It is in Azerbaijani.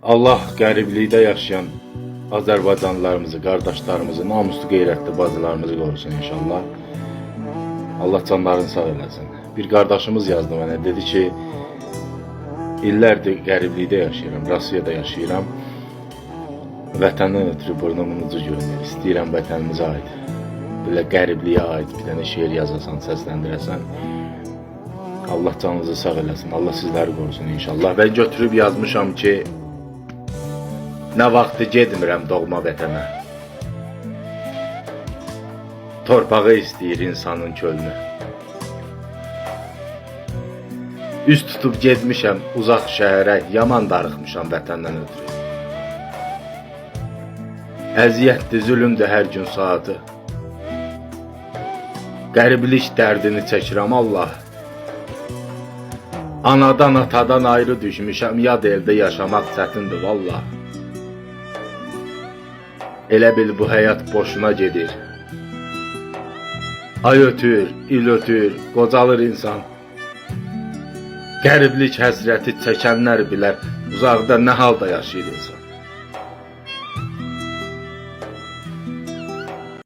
Allah qəriblikdə yaşayan Azərbaycanlılarımızı, qardaşlarımızı, namuslu, qeyrətli bacılarımızı qorusun inşallah. Allah canlarını sağ eləsin. Bir qardaşımız yazdı mənə, dedi ki, illərdir qəriblikdə yaşayıram, Rusiyada yaşayıram. Vətəndən ötürü burnumun ucu görünür. İstəyirəm vətənimizə aid, belə qəribliyə aid bir dənə şeir yazasan, səsləndirəsən. Allah canınızı sağ eləsin. Allah sizləri qorusun inşallah. Və götürüb yazmışam ki, nə vaxtı getmirəm doğma vətənə. Torpağı istəyir insanın könlü. Üz tutub getmişəm uzaq şəhərə, yaman darıxmışam vətəndən ötürü. Əziyyətdir, zülmdür hər gün saatı. Qəriblik dərdini çəkirəm Allah. Anadan, atadan ayrı düşmüşəm, yad eldə yaşamaq çətindir vallah. Elə bil bu həyat boşuna gedir. Ay ötür, il ötür, qocalır insan. Qəriblik həsrəti çəkənlər bilər, uzaqda nə halda yaşayır insan.